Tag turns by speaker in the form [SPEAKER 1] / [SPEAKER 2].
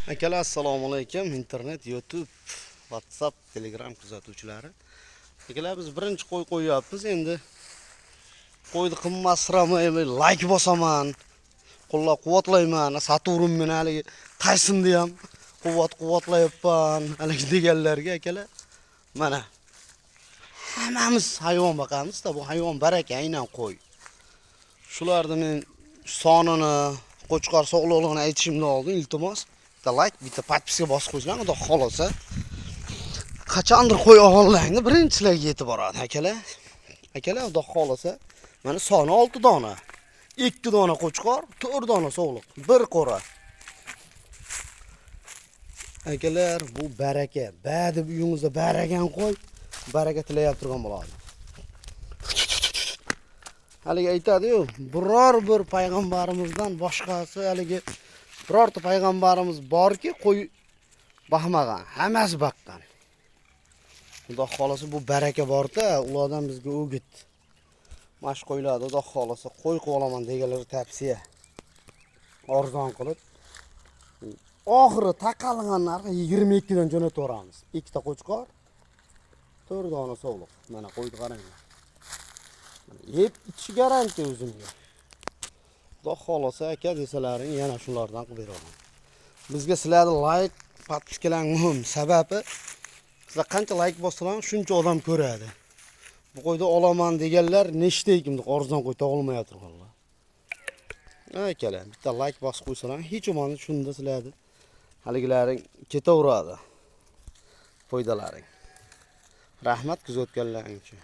[SPEAKER 1] Akalar, assalomu alaykum. Internet, YouTube, WhatsApp, Telegram kuzatuvchilari. Akalar, biz birinchi qo'y qo'yyapmiz endi. Qo'yni qimmatsiramay like bosaman. Qo'llab-quvvatlayman. Saturn meni haligi Tysonni ham quvvat-quvvatlayapman haligi deganlarga, akalar. Mana hammamiz hayvon boqamiz-da, bu hayvon baraka, aynan qo'y. Shularni men sonini, qo'chqor sog'liqligini aytishimdan oldin, iltimos, bitta like, bitta подписка bosib qo'ysanglar, xudo xolasa. Qachondir qo'y olganlarni birinchi sizlarga yetib boradi, akalar. Akalar, xudo xolasa, mana soni 6 dona. 2 dona qo'chqor, 4 dona sog'liq, bir qo'ra. Akalar, bu baraka. Ba deb uyingizda baragan qo'y, baraka tilayap turgan bo'ladi. Haligi aytadi-yu, biror bir payg'ambarimizdan boshqasi, haligi birorta payg'ambarimiz borki, qo'y boqmagan, hammasi boqqan. Xudo xolasa, bu baraka borda, ulardan bizga o'git. Mana shu qo'ylarni, xudo xolasa, qo'y qilib olaman deganlarga tavsiya. Arzon qilib, oxiri taqalgan narxi 22 dan jo'natib yuboramiz. 2 ta qo'chqor, 4 dona sog'liq. Mana qo'yni qaranglar. Yeb ichish garantiya o'zimga. Xudo xolasa, aka desalaring, yana shulardan qilib beraman. Bizga sizlarni like, подписка lar muhim. Sababi sizlar qancha like bossalar, shuncha odam ko'radi. Bu qo'yni olaman deganlar nechta ekan, arzon qo'y topilmay turganlar. Akalar, bitta like bosib qo'ysalar, hech bo'lmasa shunda sizlarni haligilaring ketaveradi. Foydalaring. Rahmat kuzatganlaring uchun.